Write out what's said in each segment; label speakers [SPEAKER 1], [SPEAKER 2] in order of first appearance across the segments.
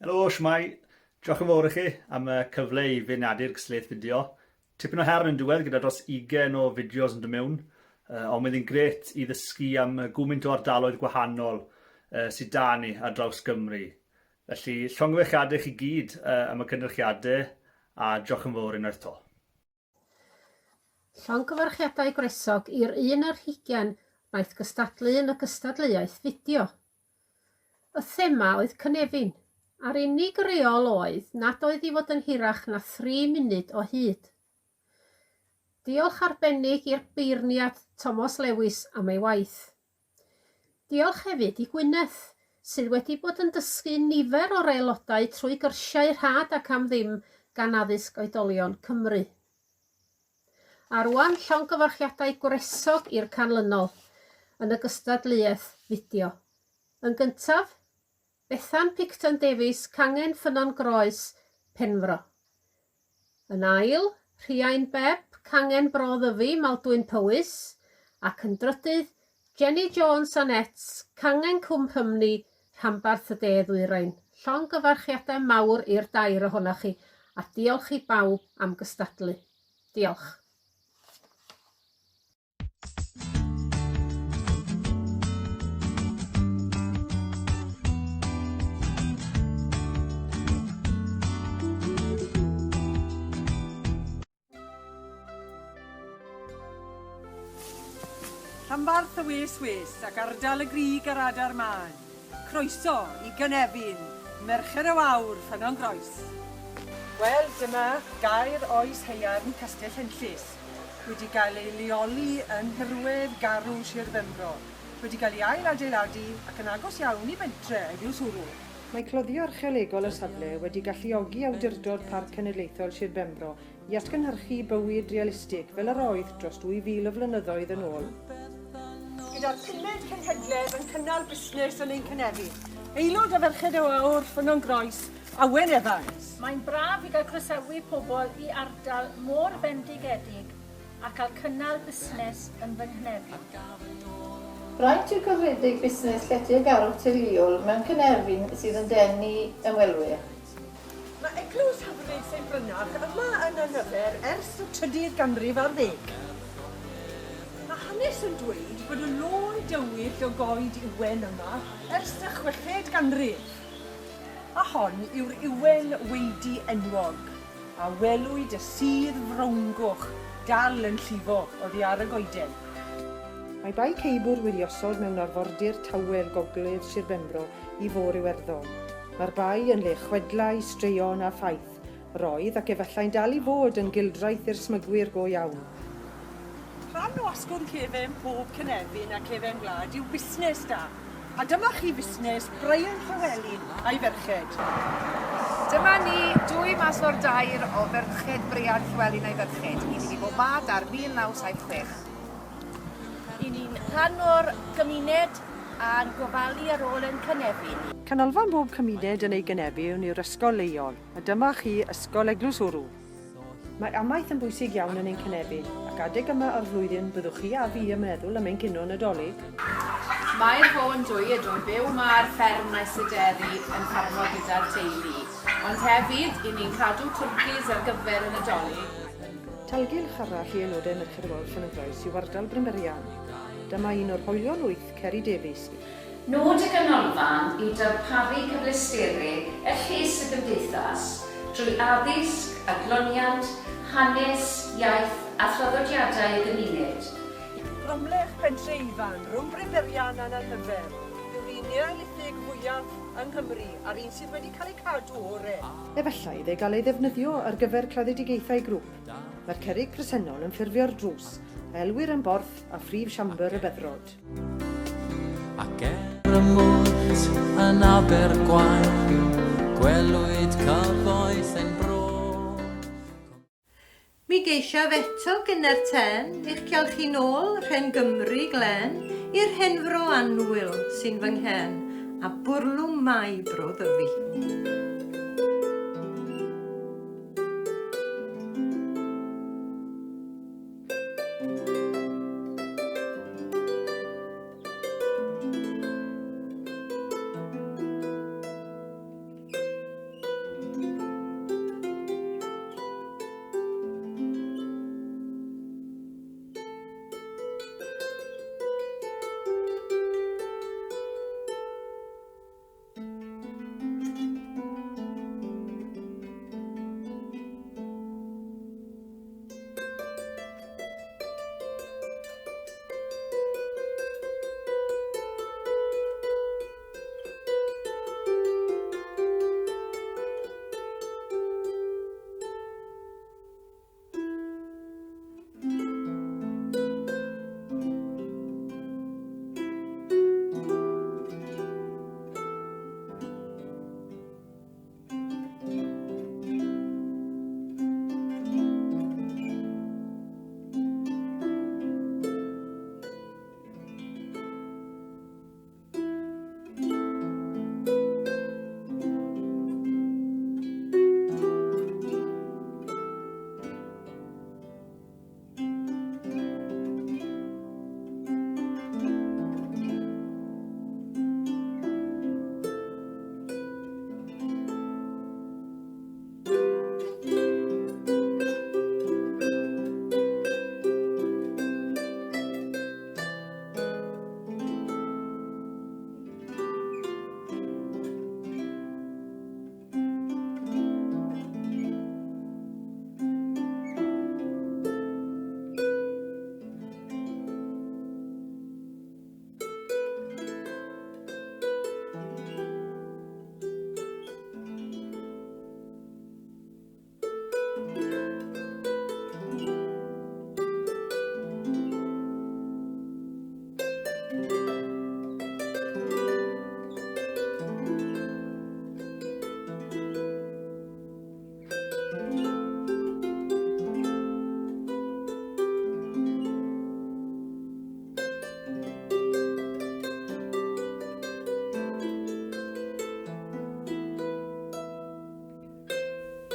[SPEAKER 1] Helo, shwmae? Diolch yn fawr i chi am y cyfle i feirniadu'r gystadleuaeth fideo. Tipyn o her yn diwedd gyda dros 20 o fideos yn dod mewn, ond mae'n ddi'n grêt i ddysgu am gwmynt o ardaloedd gwahanol sydd 'da ni ar draws Gymru. Felly, llongyfarchiadau i chi gyd am y cynyrchiadau a diolch yn fawr unwaith 'to.
[SPEAKER 2] Llongyfarchiadau gwresog i'r un ar hugain wnaeth gystadlu yn y gystadleuaeth fideo. Y thema oedd cynefin, a'r unig reol oedd nad oedd i fod yn hirach na thri munud o hyd. Diolch arbennig i'r beirniad Tomos Lewis am ei waith. Diolch hefyd i Gwyneth, sydd wedi bod yn dysgu nifer o'r aelodau trwy gyrsiau rhad ac am ddim gan Addysg Oedolion Cymru. A rwan, llongyfarchiadau gwresog i'r canlynol yn y gystadleuaeth fideo. Yn gyntaf, Bethan Picton Davies, Cangen Ffynnon Groes, Penfro. Yn ail, Rhiain Bebb, Cangen Bro Ddyfi, Maldwyn Powys, ac yn drydydd, Jenny Jones a Nets, Cangen Cwm Rhymni, Rhanbarth y De Ddwyrain. Llongyfarchiadau mawr i'r dair ohonoch chi, a diolch i bawb am gystadlu. Diolch.
[SPEAKER 3] Rhanbarth y Wes Wes ac ardal y Grug a'r Adar Mân. Croeso i Gynefin, Mercher y Wawr, Ffynnon Groes. Wel, dyma gaer oes haearn Castell Henllys. wedi gael ei leoli yn nhirwedd garw Sir Benfro, wedi cael ei ail-adeiladu ac yn agos iawn i bentre Eglwyswrw.
[SPEAKER 4] Mae cloddio archeolegol y safle wedi galluogi Awdurdod Parc Cenedlaethol Sir Benfro i atgynhyrchu bywyd realistig fel yr oedd dros 2,000 o flynyddoedd yn ôl.
[SPEAKER 3] Gyda'r pumed cenhedledd yn cynnal busnes yn ein cynefin, aelod o Ferched y Wawr, Ffynnon Groes, Awen Evans.
[SPEAKER 5] Mae'n braf i gael croesawu pobl i ardal mor fendigedig a cael cynnal busnes yn fy nghynefin.
[SPEAKER 6] Braint yw cael rhedeg busnes lletygarwch teuluol mewn cynefin sydd yn denu ymwelwyr.
[SPEAKER 3] Mae Eglwys hyfryd Saint Brynach yma yn Nanyfer ers y trydydd ganrif ar ddeg. Mae hanes yn dweud bod y lôn dywyll o goed ywen yma ers y chweched ganrif. A hon yw'r ywen waedu enwog, a welwyd y sudd frowngoch dal yn llifo oddi ar y goeden.
[SPEAKER 4] Mae Bae Ceibwr wedi osod mewn arfordir tawel gogledd Sir Benfro i Fôr Iwerddon. Mae'r bae yn le chwedlau, straeon a ffaith. Roedd, ac efallai'n dal i fod, yn gildraeth i'r smygwyr go iawn.
[SPEAKER 3] Rhan o asgwrn cefen pob cynefin a cefen gwlad yw busnes da. A dyma chi fusnes Brian Llywelyn a'i ferched.
[SPEAKER 7] Dyma ni, dwy mas o'r dair o ferched Brian Llywelyn a'i ferched. I ni wedi bod 'ma dar 1976.
[SPEAKER 5] I ni'n rhan o'r gymuned a'n gofalu ar ôl ein cynefin.
[SPEAKER 4] Canolfan bob cymuned yn ei gynefin yw'r ysgol leol. A dyma chi Ysgol Eglwyswrw. Mae amaeth yn bwysig iawn yn ein cynefin, ac adeg yma o'r flwyddyn byddwch chi a fi yn meddwl am ein cinio Nadolig.
[SPEAKER 7] Mair Vaughan dw i a dw i'n byw 'ma ar fferm Maes-y-deri yn ffarmo gyda'r teulu. Ond hefyd, 'y ni'n cadw twrcis ar gyfer y Nadolig.
[SPEAKER 4] Talgylch arall i aelodau Merched y Wawr Ffynon-groes yw ardal Brynberian. Dyma un o'r hoelion wyth, Ceri Davies.
[SPEAKER 8] Nod y ganolfan yw darparu cyfleusterau er lles y gymdeithas drwy addysg, adloniant, hanes, iaith a thraddodiadau y gymuned.
[SPEAKER 3] Cromlech Pentre Ifan, rhwng Brynberian a Nanhyfer, yw'r un Neolithig fwyaf yng Nghymru a'r un sydd wedi cael ei cadw ore.
[SPEAKER 4] Efallai iddo gael ei ddefnyddio ar gyfer claddedigaethau grŵp. Mae'r cerrig presennol yn ffurfio'r drws, a elwir yn borth a phrif siambr y beddrod.
[SPEAKER 9] Ac er y mwnt yn Abergwaun, gwelwyd cyfoeth ein bro.
[SPEAKER 10] Mi geisiaf eto gynnar ten, i'ch cael chi nôl, rhen Gymru glen, i'r hen fro annwyl sy'n fy nghen, a bwrlwm mai Bro Ddyfi.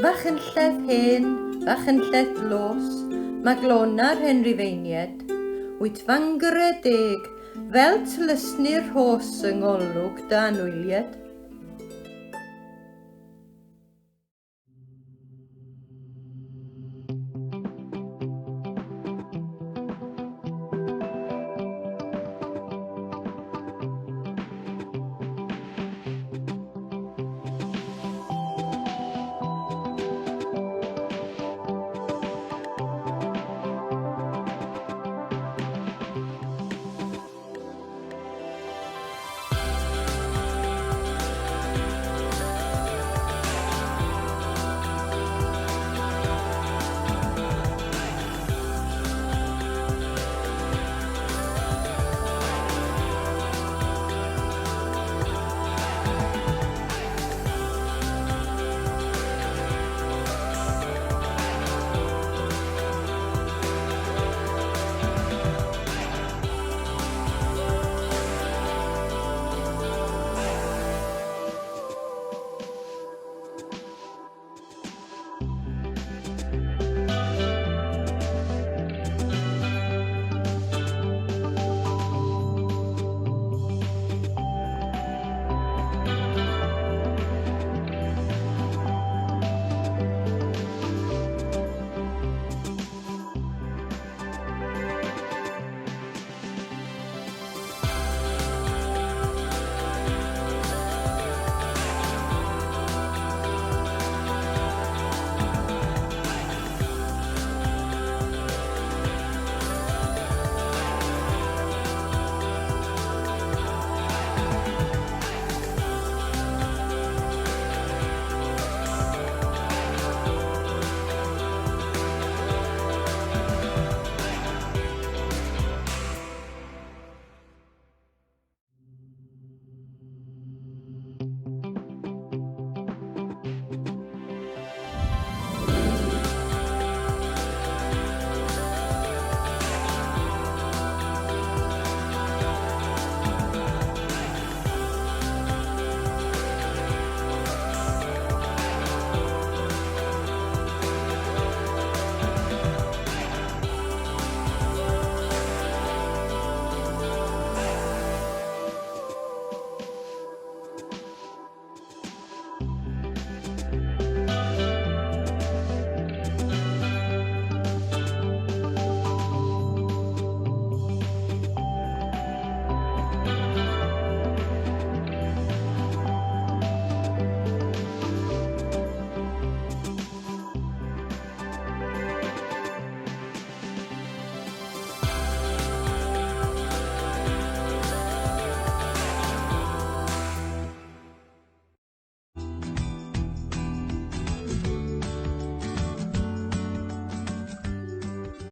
[SPEAKER 10] Fachynlleth hen, Fachynlleth dlos, Maglona'r hen Rufeinied, Wyt fangre deg, fel tlysni'r rhos yng ngolwg dy anwylied.